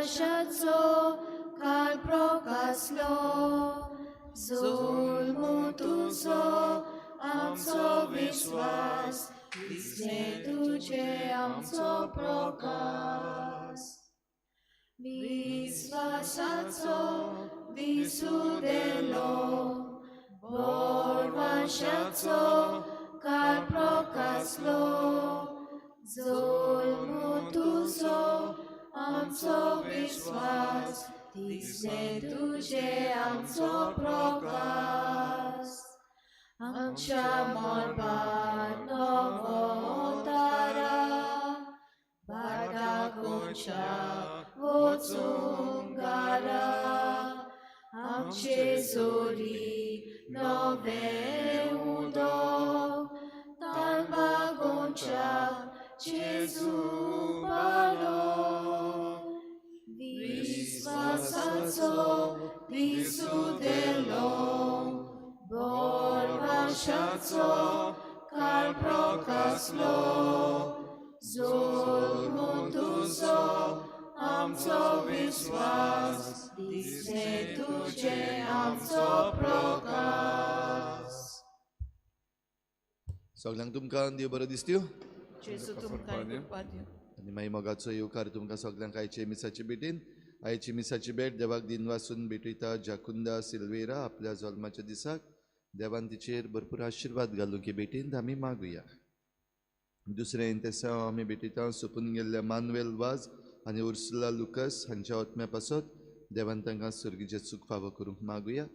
बोरवाशाचो काल प्रकासलो जोल्मू तुजो आमचो विश्वास दिसले तुजे आमचो प्रकाश विश्वासाचो दिसू देलो बोरवाशाचो काल प्रकासलो जोल्मू तुजो आमचो विश्वास दिसले तुजे आमचो प्रकाश आमच्या मळबार नवो तारा बागा गोंयच्या वचूंक घरा आमचे जोरी नवें उदक तांबा गोंयच्या जेजू पालो विश्वासाचो दिसू देलो बोरवाशाचो काल प्रकासलो जोल्मू तुजो आमचो विश्वास दिसले तुजे आमचो प्रकाश. सगल्यांक तुमकां देव बरो दिसत्यो जेजू तुमकां कृपा दिवं. आनी मागीर मोगाचो येवकार तुमकां सगल्यांक आयचे मिसाचे भेटीन. आयची मिसाची भेट देवाक दिनवासून भेटयता जाकुंदा सिल्वेरा आपल्या जल्माच्या दिसाक. देवान तिचेर भरपूर आशिर्वाद घालूंक हे भेटीन आमी मागुया. दुसरें इंतेसांव आमी भेटयता सोंपून गेल्ल्या मानुएल वाज आनी उर्सुला लुकस हांच्या आत्म्या पासत देवान तांकां सर्गीचें सूख फावो करूंक मागुया.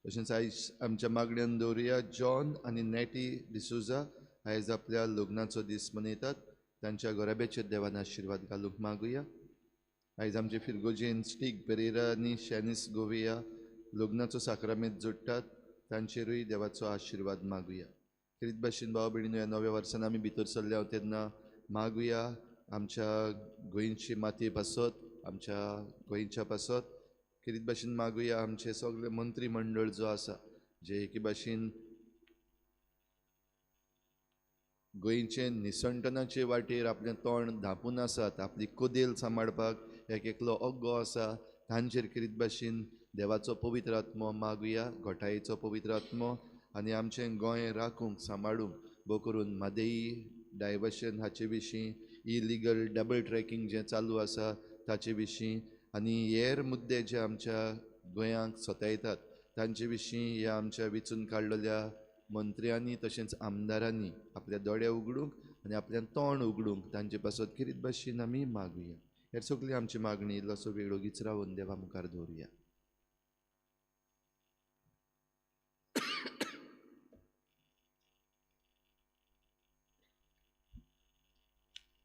तशेंच आयज आमच्या मागण्यान दवरुया जॉन आनी नॅटी डिसोजा आयज आपल्या लग्नाचो दीस मनयतात. तांच्या घराब्याचेर देवान आशिर्वाद घालूंक मागुया. आयज आमचे फिरगोजेन स्टीक पेरेरा आनी शॅनिस गोविया लग्नाचो साक्रामेंत जोडटात तांचेरूय देवाचो आशिर्वाद मागुया. खेरीत भाशेन भाव भयणीनो ह्या नव्या वर्सान आमी भितर सरल्या तेन्ना मागुया आमच्या गोंयची मातये पासत, आमच्या गोंयच्या पासत. खेरीत भाशेन मागुया आमचे सगळे मंत्री मंडळ जो आसा जे एके भाशेन गोंयचे निसंटनाचे वाटेर आपलें तोंड धांपून आसात, आपली कदेल सांबाळपाक एक एकलो अग्गो आसा, तांचेर खेरीत भाशेन देवाचो पवित्र आत्मो मागुया, घोटायेचो पवित्र आत्मो आनी आमचें गोंय राखूंक सांबाळूंक भोव करून म्हादई डायवर्शन हाचे विशीं, इलिगल डबल ट्रॅकिंग जें चालू आसा ताचे विशीं आनी हेर मुद्दे जे आमच्या गोंयांक सतायतात तांचे विशीं ह्या आमच्या वेंचून काडलेल्या मंत्र्यांनी तशेंच आमदारांनी आपल्या दोळे उगडूंक आनी आपल्या तोंड उगडूंक तांचे पासत खेरीत भाशेन आमी मागुया. हेर सगळी आमची मागणी इल्लोसो वेळ ओगीच रावन देवा मुखार दवरुया.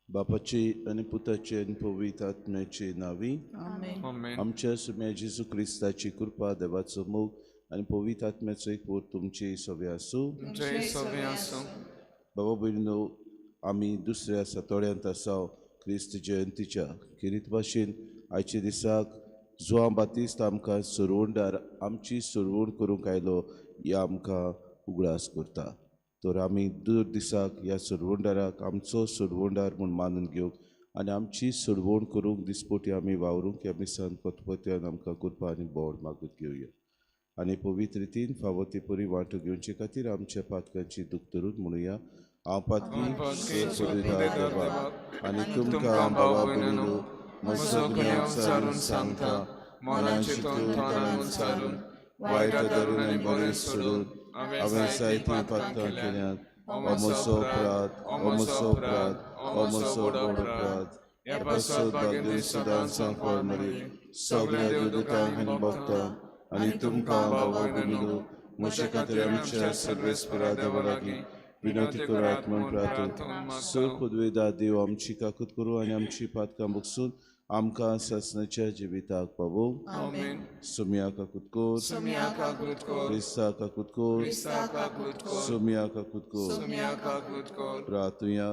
बापाची आनी पुताची आनी पवित्र आत्म्याची नांवी आमेन. आमच्या सुम्या जेजू क्रिस्ताची कृपा, देवाचो मोग आनी पवित्र आत्म्याचो एकवट तुमची सवे आसूं. बाबा भयणीनो, आमी दुसऱ्या सातोड्यांत आसा क्रिस्त जयंतीच्या. खेरीत भाशेन आयच्या दिसाक जुआंव बातिस्त आमकां सुरवणदार आमची सुरवण करूंक आयलो ह्या आमकां उगडास करता. तर आमी दर दिसाक ह्या सोडवणदाराक आमचो सोडवणदार म्हूण मानून घेवंक आनी आमची सोडवण करूंक दिसपोटी आमी वावरूंक ह्या मिसान पतपत्यान आमकां कृपा आनी बोड मागून घेवया. आनी पवित्र रितीन फावो ते परी वांटो घेवचे खातीर आमच्या पातकांची दूख धरून म्हणुया, हांव पातकी देवा आनी तुमकां बाबा भयणीनो म्हजो गुन्यांव सारून सांगता, मनान चिंतून तोंडान सारून वायट धरून आनी बरें सोडून हांवें जायतीं पातकां केल्यांत. हो म्हजो अपराध, हो म्हजो अपराध, हो म्हजो व्हड अपराध. ह्या पासत भाग्य सदांच सांकवाळ मरी सगळ्या देवदूतांक आनी भक्तांक आनी तुमकां बाबा भयणीनो म्हजे खातीर आमच्या सर्वेस्परा देवा लागीं विनंती करात म्हूण प्रार्थना. सर पदवेदा देव आमची काकूत करूं आनी आमची पातकां बगसून आमकां सासणाच्या जिविताक पावोवं. सुमिया काकूत कर, क्रिस्ता काकूत कर, सुमिया काकूत कर. प्रार्थुया.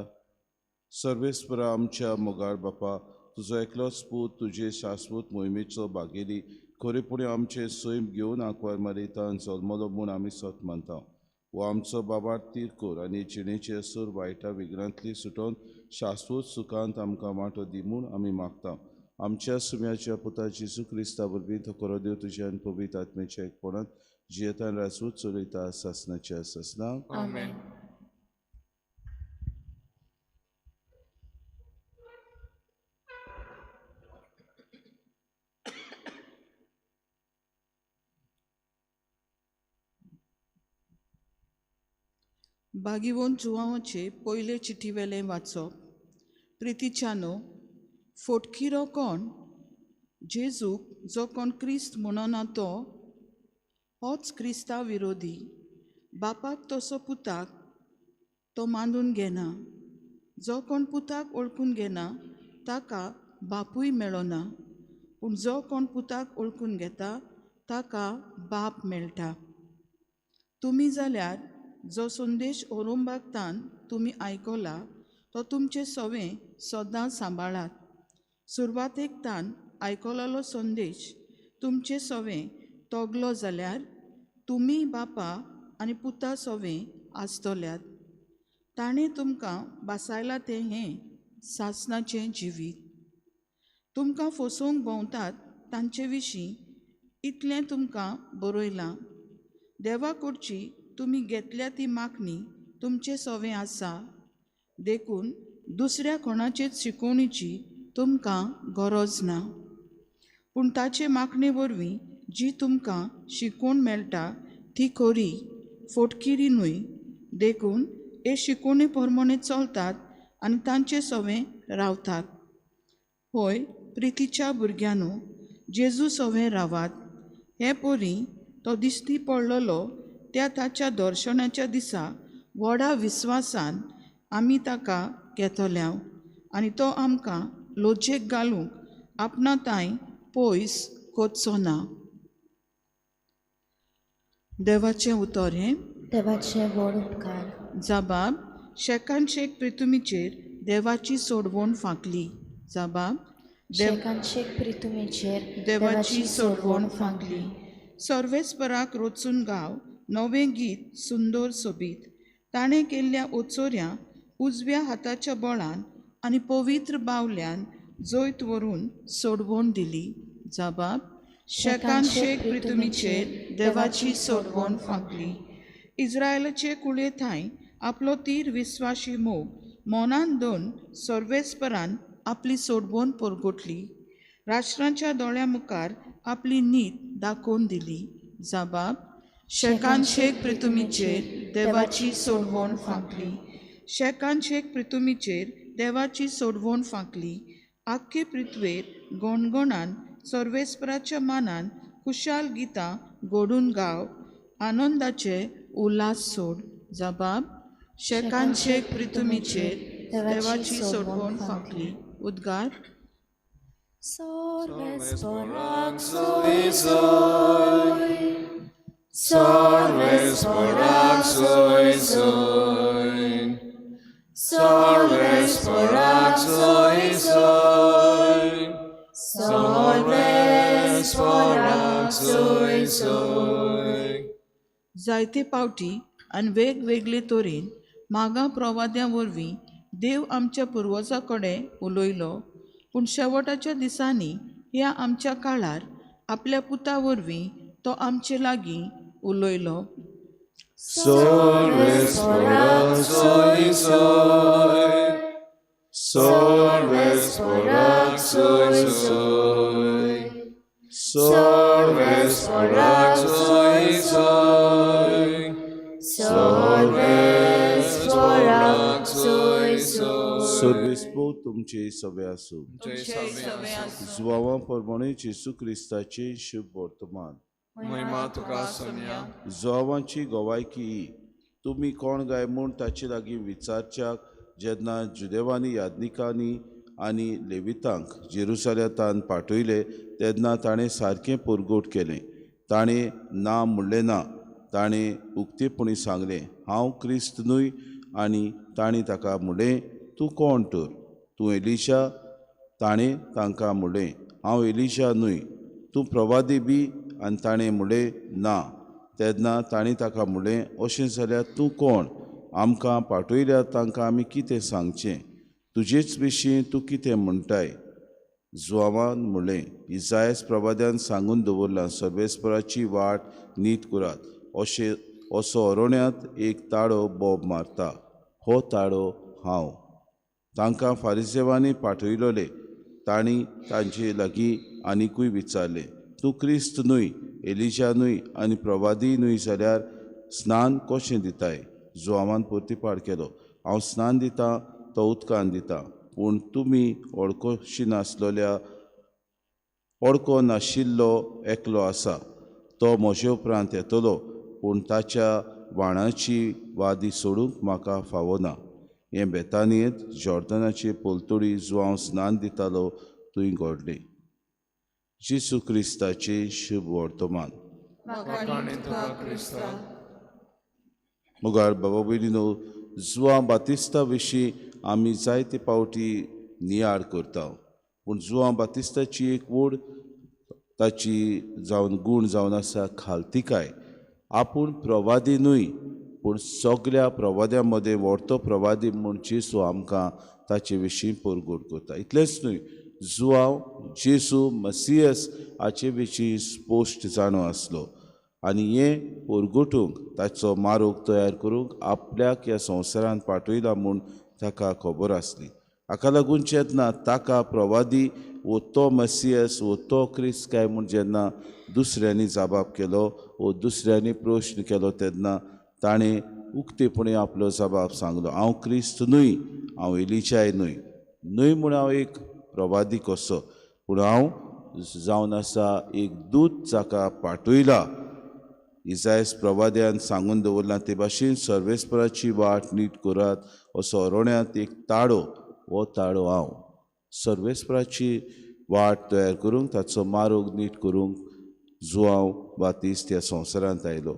सर्वेस्परा आमच्या मोगाळ बापा, तुजो एकलोच पूत तुजे शाश्वत मोहिमेचो भागेली खरेपणी आमचें सैम घेवन आंकवार मारितान जल्मलो म्हूण आमी सत मानता. वो आमचो बाबार तीर कर आनी जिणेचे असर वायटा विघ्नांतली सुटोवन शाश्वत सुखांत आमकां वांटो दी म्हूण आमी मागता. आमच्या सुम्याच्या पुता जेजू क्रिस्ता वरवीं तो खरो देव तुज्या आनी पवित्र आत्म्याच्या एकपणांत जियेतान राजवट चलयता सासनाच्या सासनाक. आमेन. बागिवोन जुवांवाचे पयले चिठीवेलें वाचप. प्रितीच्यानो, फोटकिरो कोण? जेजूक जो कोण क्रिस्त म्हणना तो होच क्रिस्ता विरोधी. बापाक तसो पुताक तो मानून घेना. जो कोण पुताक वळखून घेना ताका बापूय मेळना, पूण जो कोण पुताक वळखून घेता ताका बाप मेळटा. तुमी जाल्यार जो संदेश ओरोंबागतान तुमी आयकला तो तुमचे सवें सदां सांबाळात. सुरवातेक तान आयकलोलो संदेश तुमचे सवें तोगलो जाल्यार तुमी बापा आनी पुता सवें आसतल्यात. ताणें तुमकां बासायलां तें हें सासणाचें जिवीत. तुमकां फसोवंक भोंवतात तांचे विशीं इतलें तुमकां बरयलां. देवा कडची तुमी घेतल्या ती मागणी तुमचे सवें आसा, देखून दुसऱ्या कोणाचेच शिकोवणीची तुमकां गरज ना. पूण ताचे मागणे वरवीं जी तुमकां शिकोवण मेळटा ती खरी, फोटकिरी न्हय. देखून हे शिकोवणे प्रमाणे चलतात आनी तांचे सवें रावतात. होय प्रितीच्या भुरग्यांनो, जेजू सवें रावात. हे परी तो दिश्टी पडलेलो त्या ताच्या दर्शनाच्या दिसा व्हडा विस्वासान आमी ताका घेतल्या आनी तो आमकां लजेक घालूंक आपणा तांय पयस कोचचो ना. देवाचें उतर हें. देवाचें व्हड उपकार. जबाब शेकान शेक प्रितुमीचेर देवाची सोडवण फांकली. जबाब शेकान शेक प्रितुमीचेर देवाची सोडवण फांकली. सर्वेस्पराक रोचून गांव नवें गीत सुंदर सोबीत. ताणें केल्ल्या ओचोऱ्या उजव्या हाताच्या बळान आनी पवित्र बावल्यान जैत व्हरून सोडवण दिली. जबाब शेकान शेक प्रितुमीचेर देवाची सोडवण फांकली. इस्रायलाचे कुळे थांय आपलो तीर विस्वाशी मोग मनान दोन सर्वेस्परान आपली सोडवण परगटली. राष्ट्रांच्या दोळ्या मुखार आपली नीत दाखोवन दिली. जबाब शेकान शेक प्रितुमीचेर देवाची सोडवण फांकली. शेकान शेक प्रितुमीचेर देवाची सोडवण फांकली. आख्खे पृथ्वेर गणगणान सर्वेस्पराच्या मानान खुशाल गितां घडून गाव, आनंदाचे उल्हास सोड. जबाब शेकान शेक प्रितुमीचेर देवाची सोडवण फांकली. उद्गार. जायते पावटी आनी वेगवेगळे तरेन मागां प्रवाद्यां वरवीं देव आमच्या पुर्वजां कडेन उलयलो, पूण शेवटाच्या दिसांनी ह्या आमच्या काळार आपल्या पुता वरवीं तो आमचे लागीं उलयलो. सर्वेस्पो तुमचे सवे आसूं. जुवांवा प्रमाणे जेजू क्रिस्ताचे शुभ वर्तमान. महिमा तुका सोनिया. जुवांची गवायकी ही, तुमी कोण गाय म्हूण ताचे लागीं विचारच्याक जेन्ना जुदेवांनी याज्ञिकांनी आनी लेवितांक जेरुसलेमांत पाठयले तेन्ना ताणें सारकें परगट केलें. ताणें ना म्हणलें ना, ताणें उक्तेपणी सांगलें, हांव क्रिस्त न्हय. आनी ताणें ताका म्हणलें, तूं कोण तर? तूं एलिशा? ताणें तांकां म्हणलें, हांव एलिशा न्हय. तूं प्रवादी बी? आनी ताणें म्हणलें, ना. तेन्ना ताणें ताका म्हणलें, अशें जाल्यार तूं कोण? आमकां पाठयल्यार तांकां आमी कितें सांगचें? तुजेच विशीं तूं कितें म्हणटाय? जुआवान म्हणलें, इजायस प्रवाद्यान सांगून दवरलां, सर्वेस्पराची वाट नीट करात, अशें असो अरण्यांत एक ताळो बोब मारता, हो ताळो हांव. तांकां फारिसेवांनी पाठयलोले. तांणी तांचे लागीं आनिकूय विचारलें, तूं क्रिस्त न्हय, एलिजा न्हय आनी प्रवादी न्हय जाल्यार स्नान कशें दिताय? जुआवान प्रतिपाड केलो, हांव स्नान दितां तो उदकान दिता, पूण तुमी वळखशी नासलेल्या वळखो नाशिल्लो एकलो आसा, तो म्हजे उपरांत येतलो, पूण ताच्या वाणाची वादी सोडूंक म्हाका फावना. हें बेतानियेंत जॉर्दनाचे पलतडी जुआंव स्नान दितालो थंय घडलें. जेजू क्रिस्ताचें शुभ वर्तमान. मुगार बाबा भयणीनो, जुआंव बातिस्ता विशीं आमी जायते पावटी नियाळ करता, पूण जुआंव बातिस्ताची एक व्हड ताची जावन गूण जावन आसा खालतिकाय. आपूण प्रवादी न्हय, पूण सगल्या प्रवाद्यां मदें व्हडतो प्रवादी म्हूण जेजू आमकां ताचे विशीं परगट करता. इतलेंच न्हय, जुआंव जेजू मसियस हाचे विशीं स्पश्ट जाणो आसलो आनी हें परगटूंक ताचो मारोग तयार करूंक आपल्याक ह्या संवसारांत पाठयला म्हूण ताका खबर आसली. हाका लागून जेन्ना ताका प्रवादी वो तो मसियस वो तो क्रिस्त काय म्हूण जेन्ना दुसऱ्यांनी जबाब केलो वो दुसऱ्यांनी प्रश्न केलो तेन्ना ताणें उक्तेपणी आपलो जबाब सांगलो, हांव क्रिस्त न्हय, हांव एलिजाय न्हय, न्हय म्हूण हांव एक प्रवादी कसो, पूण हांव जावन आसा एक दूत जाका पाठयला. इजायस प्रवाद्यान सांगून दवरलां ते भाशेन सर्वेस्पराची वाट नीट करात असो अरण्यांत एक ताळो, हो ताळो हांव. सर्वेस्पराची वाट तयार करूंक ताचो मारोग नीट करूंक जुआंव बातिस्त ह्या संवसारांत आयलो.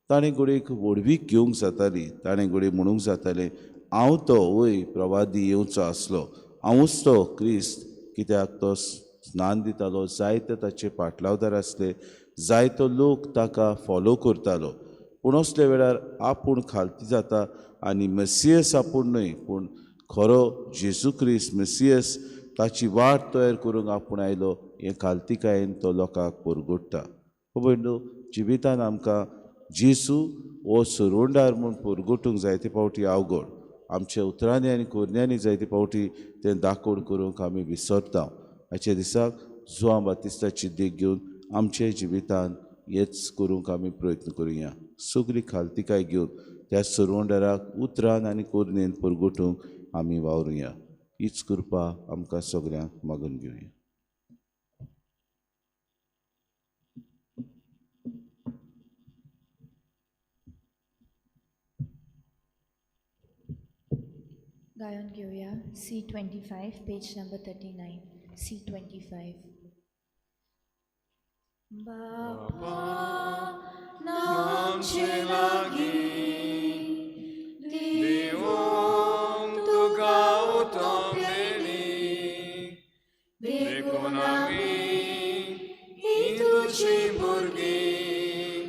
ताणें घडयेक व्हडवीक घेवंक जाताली, ताणें घडये म्हणूंक जातालें, हांव तो वय प्रवादी येवचो आसलो, हांवूच तो क्रिस्त. कित्याक तो स्नान दितालो, जायते ताचे पाटलावदार आसले, जायतो लोक ताका फॉलो करतालो. पूण असल्या वेळार आपूण खालती जाता आनी मसियस आपूण न्हय, पूण खरो जेजू क्रिस्त मसियस ताची वाट तयार करूंक आपूण आयलो हें खालतिकायेन तो लोकांक परगट्टा. भयणो, जिवितान आमकां जेजू हो सुरवंडार म्हूण परगटूंक जायते फावटी अवघड, आमच्या उतरांनी आनी कोरण्यांनी जायते फावटी तें दाखोवन करूंक आमी विसरता. हाच्या दिसाक जुआंव बातिस्ताची देख घेवन आमच्या जिवितान हेच करूंक आमी प्रयत्न करुया. सगळी खालतिकाय घेवन त्या सुरवंडाराक उतरान आनी कोरणेन परगटूंक आमी वावरुया. हीच कृपा आमकां सगळ्यांक मागून घेवया. गायन घेवया C25 page number 39. C25. बापा नामचे लागीं दिवंक तुका उतम देणी, देखून आमी हीं तुजीं भुरगीं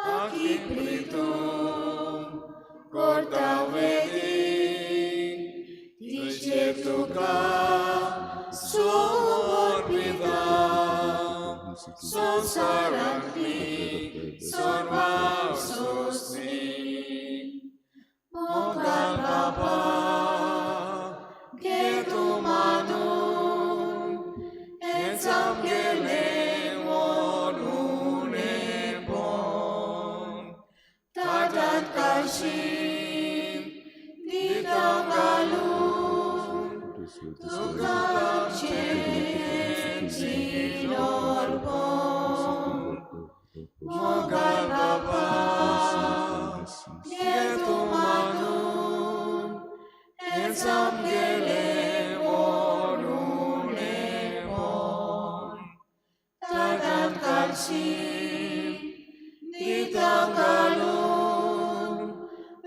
आखी प्रितूम करता वेदी, तिचेर तुका समर्पिता संवसारांतली सर्वां सोंसणी. मोगान बाबा घे तूं मानून हेंच आमगेलें व्हड उणेपण, ताटांत काळशीन दिता घालून तुका आमचें जीण अर्पण. मोगान बाबा घे तूं मानून हेंच आमगेलें व्हड उणेपण, ताटांत काळशीन दिता घालून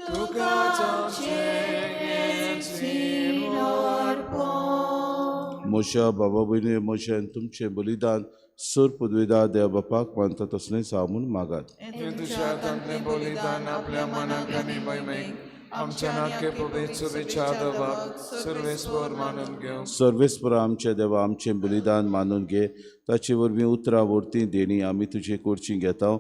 तुका आमचें जीण अर्पण. म्हज्या बाबा भयणी, म्हजें आनी तुमचें बलिदान सर पदवेदा देव बापाक मानता तसलेंच हांव म्हूण मागात. तुज्या हातांतलें बलिदान आपल्या मनाक आनी महिमेक आमच्या नाके पवित्र शुभेच्छा देवाक सर्वेस्पर मानून घेवं. सर्वेस्परा आमच्या देवा, आमचें बलिदान मानून घे. ताचे वरवीं उतरां वरतीं देणी आमी तुजे कडची घेता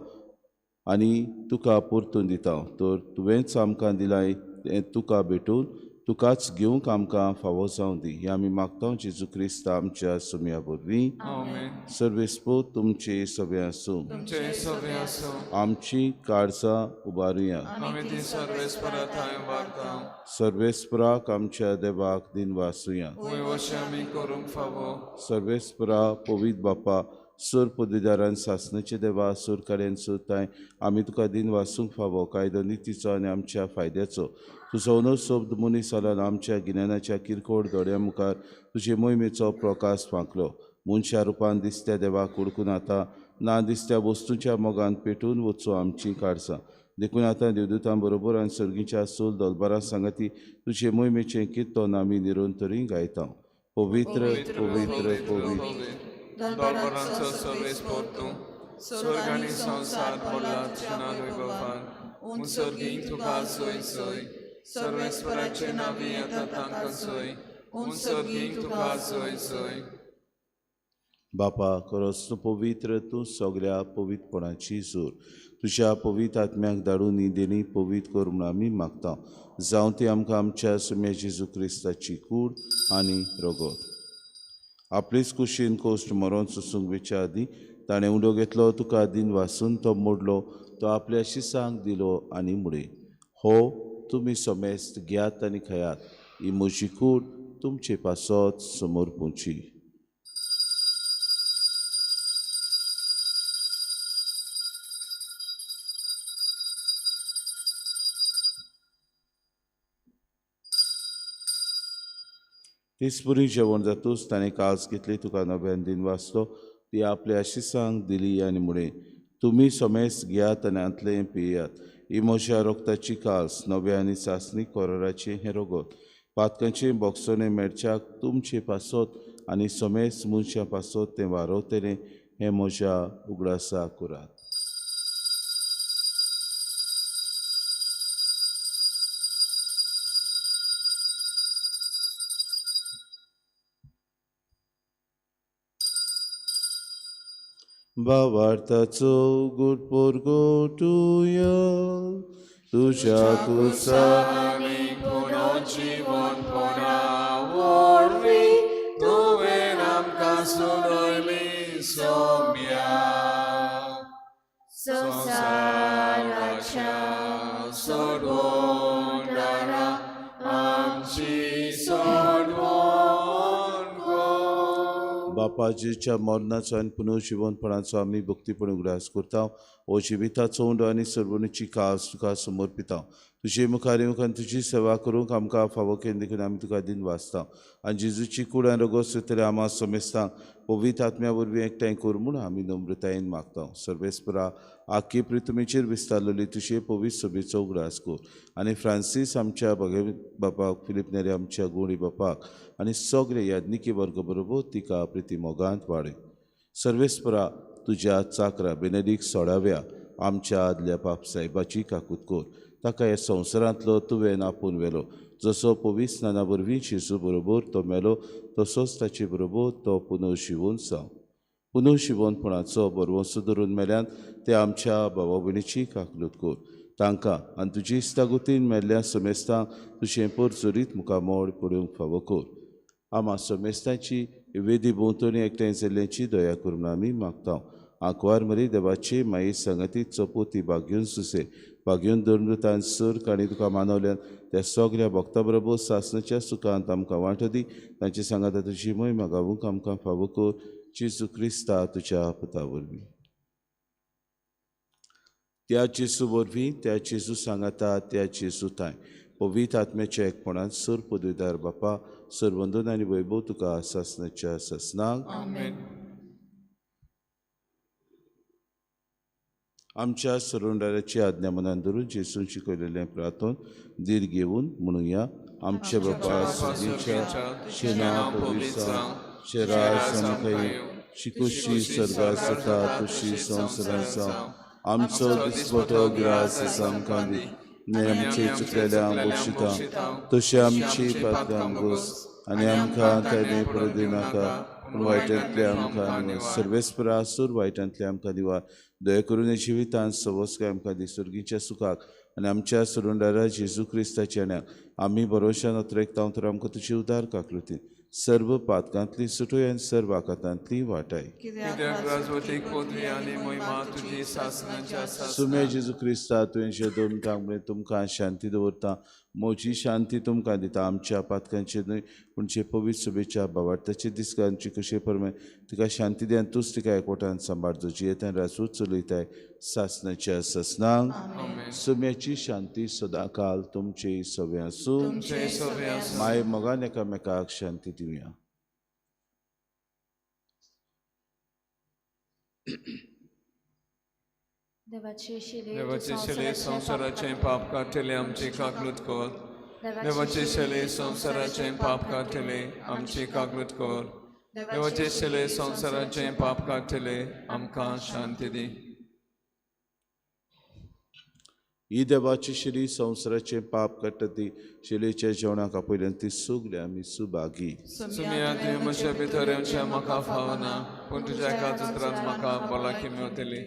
आनी तुका परतून दिता. तर तुवेंच आमकां दिलां तें तुका भेटून तुकाच घेवंक आमकां फावो जावं दी. हें आमी मागता जेजू क्रिस्त आमच्या सुम्या वरवीं. आमेन. सर्वेस्पर तुमचे सगळें आसूं. तुमचे सगळें आसूं. आमची काळजां उबारुया. आमी ती सर्वेस्परा थंय उबारता. सर्वेस्पराक आमच्या देवाक दिनवासुया. वय वशें आमी करूंक फावो. सर्वेस्परा पवित्र बापा, सोर पदवीदारान सासणाचे देवा, सोर कार्यान सोदताय आमी तुका दिन वासूंक फावो. कायदो नितीचो आनी आमच्या फायद्याचो तुजो उनो शब्द मनीस जाल्यान आमच्या गिन्यानाच्या किरकोळ दोळ्या मुखार तुजे मोहिमेचो प्रकाश फांकलो. मनशा रुपान दिसत्या देवाक हुडकून आतां ना दिसत्या वस्तूंच्या मोगान पेटून वचूं आमचीं काळजां. देखून आतां देवदूतां बरोबर आनी सर्गीच्या सोल दोलबारां सांगाती तुजे मोहिमेचें किर्तन आमी निरंतरी गायता. पवित्र पवित्र पवित्र दरबारांचो सर्वेस्पर तूं, स्वर्ग आनी संवसार भरला तुज्या वैभवान. उंच तुका सोय सोय, सर्वेस्पराचे नांवी येता तांकां सोय. उंच तुका सोय सोय. बापा, खरोच तूं पवित्र, तूं सगळ्या पवित्रपणाची जोर. तुज्या पवित्र आत्म्याक धाडून ही देणी पवित्र कर म्हूण आमी मागता. जावं ती आमकां आमच्या सुम्या जेजू क्रिस्ताची कूड आनी रगत. आपलेच कुशीन कोश्ट मरोन सोसूंक वेच्या आदीं ताणें उंडो घेतलो, तुका दिन वासून तो मोडलो, तो आपल्या शिसांक दिलो आनी मुडे, हो तुमी समेस्त घेयात आनी खायात, ही म्हजी कूड तुमचे पासत समर्पूची. तेचपरी जेवण जातूच ताणें कास घेतली, तुका नव्यान दिन वाचलो, ती आपल्या शिसांक दिली आनी मुडे, तुमी समेस्त घेयात आनी हांतलें पियात, ही म्हज्या रोगताची कास, नव्या आनी सासणी कोराराचें हें रगत. पातकांचें बोगसणें मेळच्याक तुमचे पासत आनी समेस्त मनशां पासत तें वारवतलें, हें म्हज्या उगडासा करात. भावार्थाचो गुड पोरगोटुया तुज्या कुसा आनी पुनर्जीवनपणा वरवीं तुवें आमकां सोडयली सोम्या. संवसाराच्या सोडवणारा आमची सोडवण कर. बापाजीच्या मरणाचो आनी पुनर्जिवनपणाचो आमी भक्तीपण उगडास करता. हो जिविताचो उंडो आनी सर्वणीची कास तुका समर्पिता. तुजे मुखार येवंक आनी तुजी सेवा करूंक आमकां फावो केली देखून आमी तुका दिन वाचता. आनी जेजूची कूड आनी रगत सोदतले आमा समेस्तां पवित्र आत्म्या वरवीं एकठांय कर म्हूण आमी नम्रतायेन मागता. सर्वेस्परा, आखी प्रितुमेचेर विस्तारलेली तुजे पवित्र सभेचो उगडास कर आनी फ्रांसीस आमच्या भगवे बापाक, फिलीप नेरी आमच्या गोडी बापाक आनी सगळे याज्ञिकी वर्ग बरोबर तिका प्रिती मोगांत वाडय. सर्वेस्परा, तुज्या चाकरा बेनेदीक सोडाव्या आमच्या आदल्या बाप साहेबाची काकूत कर. ताका ह्या संवसारांतलो तुवें आपोवन व्हेलो. जसो पवित्र स्नाना वरवीं जेजू बरोबर तो मेलो, तसोच ताचे बरोबर तो पुनर्जिवन जावं. पुनर्जिवनपणाचो बरवंसो धरून मेल्यान ते आमच्या भावा भयणीची काकलूत कर. तांकां आनी तुजी इश्टागतीन मेल्ल्या समेस्तांक तुजें परजोरीत मुखामळ पळोवंक फावो कर. आमा समेस्तांची वेदी भोंवतणी एकठांय जाल्ल्याची दया करून आमी मागता. आंकवार मरी देवाची माई संगती चपोती बागेवन सुसे बागेवन धर्मदूतान सर काणी तुका मानवल्यान त्या सगळ्या भक्ता बरोबर सासणाच्या सुखांत आमकां वांटो दी. तांचे सांगाता तुजी मोहिमा गावूंक आमकां फावो कर. जेजू क्रिस्ता तुज्या पुता वरवीं. त्या जेजू वरवीं, त्या जेजू सांगाता, त्या जेजू थांय पवित्र आत्म्याच्या एकपणान सर पदवीदार बापा, सरवंदन आनी वैभव तुका सासणाच्या सासणाक. आमेन. आमच्या सरुंडाराची आज्ञा मनान धरून जेजून शिकयलेलें प्रार्थन धीर घेवन म्हणुया. आमच्या बापा सर्गीच्या, तुजें नांव पवित्र जावं, तुजें राज आमकां येवं, शिकोशी स्वर्गात जाता तशी संवसारांत जावं. आमचो दिसपटो ग्रास आमकां दी आनी आमचे चुकलेल्या बक्षिता तशी आमची पातकां घोस आनी आमकां ताणे पडूं दिवनाका पूण वायटांतले आमकां निवार. सर्वेस्परा आसूर वायटांतले आमकां दिवार. दया करून जिवितांत सवस्काय आमकां दी सर्गीच्या सुखाक आनी आमच्या सुरुंडारा जेजू क्रिस्ताच्या न्याक आमी भरोशान अत्रेकता तर आमकां तुजी उदार काकलुतीन सर्व पातकांतली सुटोय आनी सर्व आकातांतली वाटाय. कित्याक राजवटीक पदवी आनी महिमा तुजी सासणाच्या सुम्या सासणा. जेजू क्रिस्ता तुवें दोन म्हळें तुमकां शांती दवरता, म्हजी शांती तुमकां दिता. आमच्या पातकांचेर न्हय पूण जे पवित्र सभेच्या बावार्थाचे दिसकांची कशे प्रमाणे तिका शांती दी आनी तूंच तिका एकवटान सांबाळ जो जियेतान राजवट चलयताय सासणाच्या सासणांक. सुम्याची शांती सदांकाल तुमचे सगळे आसूं. तुमचे सगळे आसूं. माय मोगान एकामेकाक शांती दिवया. देवाचे शिले संवसाराचें पाप काडटले आमची काकलूत कर. देवाचे शिले संवसाराचें पाप काडटले आमची काकलूत कर. देवाचे शिले संवसाराचें पाप काडटले आमकां शांती दी. ही देवाची शिली संवसाराचें पाप काडटा ती शिलेच्या जेवणाक आपयल्यान ती सगळी आमी सुभागी. सुमिया तुवें म्हज्या भितर येवचें म्हाका फावना पूण तुज्या एकाच उतरान म्हाका भलायकी मेवतली.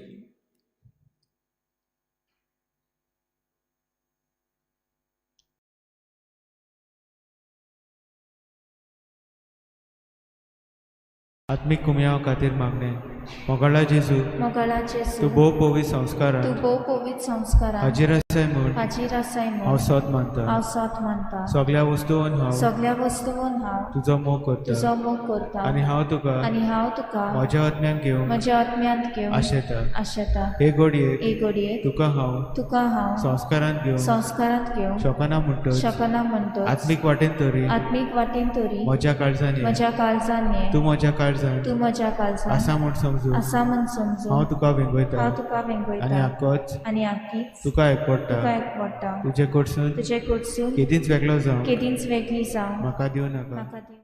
आत्मीक कुमयाव खातीर मागणें. मोगाळा जेजू, मोगाळा जेजू, तूं भोव पवित्र संस्कारान तूं भोव पवित्र संस्कारान हाजीर आसाय म्हूण हाजीर आसाय हांव म्हूण सोद मानता. हांव सोद मानता. सगळ्या वस्तून हांव सगळ्या वस्तून हांव तुजो मोग करता तुजो मोग करता आनी हांव तुका आनी हांव तुका म्हज्या आत्म्यान घेवंक म्हज्या आत्म्यांत घेवन आशेता. आशेता. हे घडयेक हे घडयेक तुका हांव तुका हांव संस्कारांत घेवंक संस्कारांत घेवंक शकना म्हणटच शकना म्हणटच आत्मीक वाटेन तरी आत्मीक वाटेन तरी म्हज्या काळजान ये. म्हज्या काळजान ये. तूं म्हज्या काळजान तूं म्हज्या काळजान आसा म्हूण समजून आसा म्हूण समजून हांव तुका वेंगयता हांव तुका आनी वेंगयता आकोच आनी आकीच तुका एकवडटा. तुका एकवडटा. तुजे कडसून तुजे कडसून केदींच वेगळो जावं केदींच वेगळी जावं म्हाका दिवं नाका. म्हाका दिवं.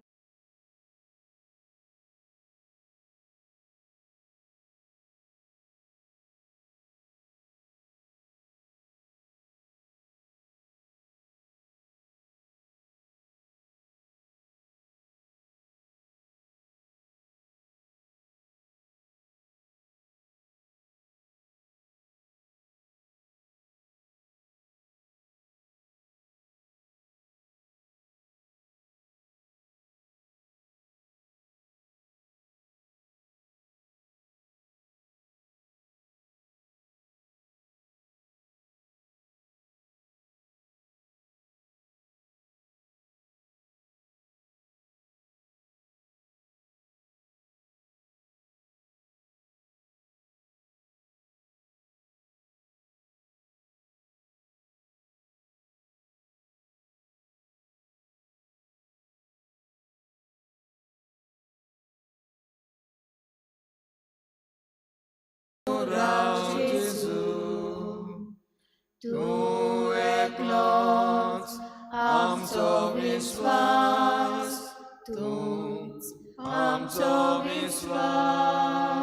तूं एकलोच आमचो विस्वास, तूंच आमचो विस्वास.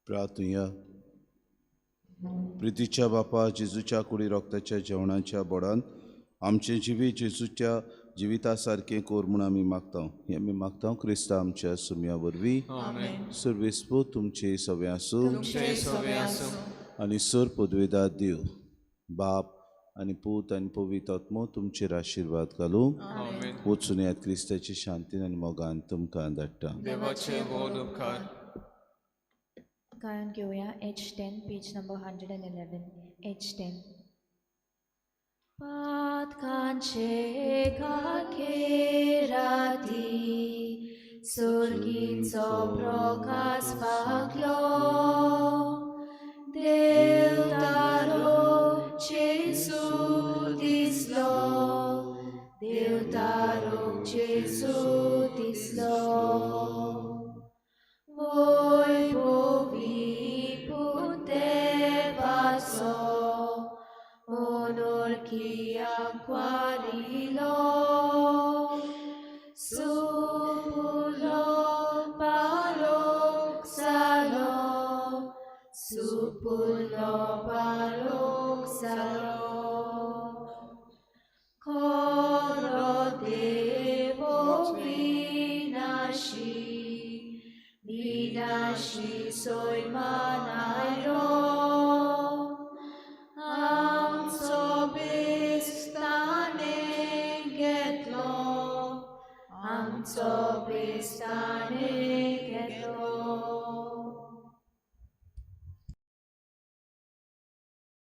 प्रार्थुया. प्रितीच्या बापा, जेजूच्या कुडी रोगताच्या जेवणाच्या बोडान आमचें जिवीत जेजूच्या जिविता सारकें कोर म्हूण आमी मागता. हें आमी मागता क्रिस्ता आमच्या सुम्या वरवीं. सर्वेस्पो तुमचे सगळे आसूं आनी सर पदवेदार देव बाप आनी पूत आनी पवित्र आत्मो तुमचेर आशिर्वाद घालूं. वचून येयात क्रिस्ताची शांतीन आनी मोगान तुमकां धाडटा. देवाचे व्हड उपकार. गायन घेवया H10 page number 111. H10. पातकांचे काखेराती सुर्गीचो Prakash फाकलो, देवतारो जेजू दिसलो, देवतारो जेजू दिसलो. वैभवी पुतेवाचो अनोळखियांक वारिलो, सुपुलो पालोक जालो, सुपुलो पालोक जालो. खरो देव विनाशी, विनाशी सैमान आयलो, आमचो बेस्ताने घेतलो, आमचो बेस्ताने.